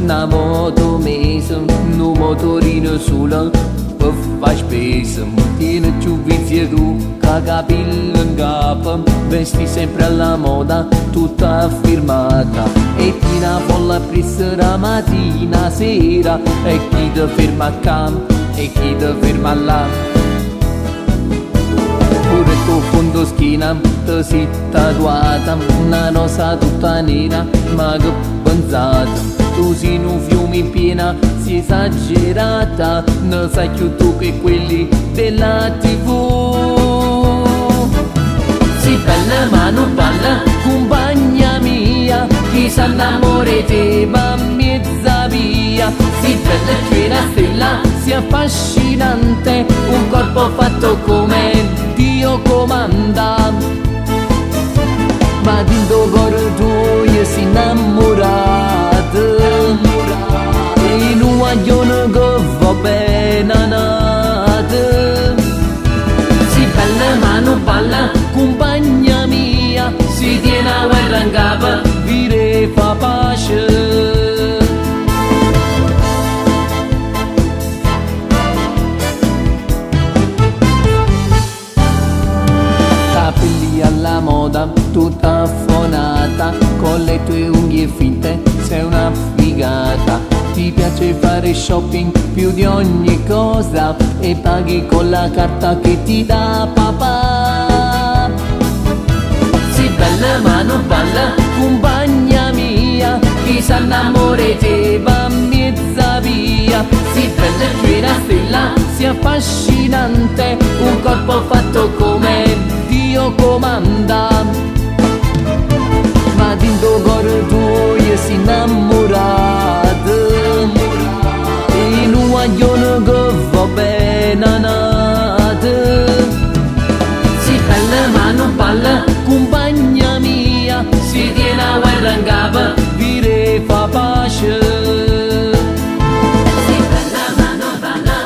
Na vota 'o mese, nu motorino sulo pe' fa' spesa. Tiene cchiù vizie tu ca capille 'ncapa, vesti sempre alla moda, tutta firmata. E tiene 'a folla appriesso d' 'a matina 'a sera, e chi te ferma ccà e chi te ferma là. Pure cu 'o fondo schiena te si tatuata, na rosa tutta nera, ma che pensata. Tu si nu fiume in piena, si esagerata, non sai più tu che quelli della TV. Si bella ma nun balla, cumpagna mia, chi s'annamora 'e te va 'mmiez'a via. Si bella cchiù 'e na stella, si affascinante, un corpo fatto come Dio comanda. Ma dint' 'o core tuoje si 'nnammurata 'e nu guaglione che vo' bene a n'ato. Si bella ma nun balla, cumpagna mia, si tiene 'a guerra 'ncapa, vire 'e fa pace. Capelli alla moda, tutta affonata, con le tue unghie finte sei una figata. Ti piace fare shopping più di ogni cosa e paghi con la carta che ti dà papà. Si bella ma nun balla, cumpagna mia, chi s'annamora 'e te va 'mmiez'a via. Si bella cchiù 'e na stella, si affascinante, un corpo fatto come Dio comanda. Ma dint' 'o core tuoje si 'nnammurata 'e nu guaglione che vo' bene a n'ato. Si bella ma nun balla, cumpagna mia, si tiene 'a guerra 'ncapa, vire 'e fa pace. Si bella ma non balla.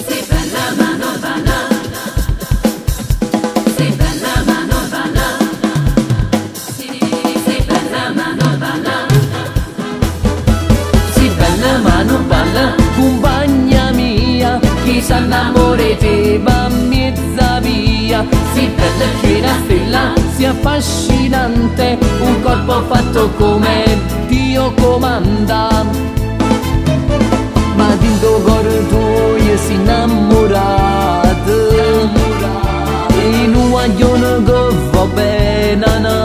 Si bella ma non balla. Si bella ma non balla. Si bella ma non balla. Si bella ma nun balla, cumpagna mia, chi s'annamora 'e te va 'mmiez'a via. Si bella cchiù 'e na stella, si affascinante, un corpo fatto come Dio comanda. Ma dint' 'o core tuoje si 'nnammurata 'e nu guaglione che vo' bene a n'ato.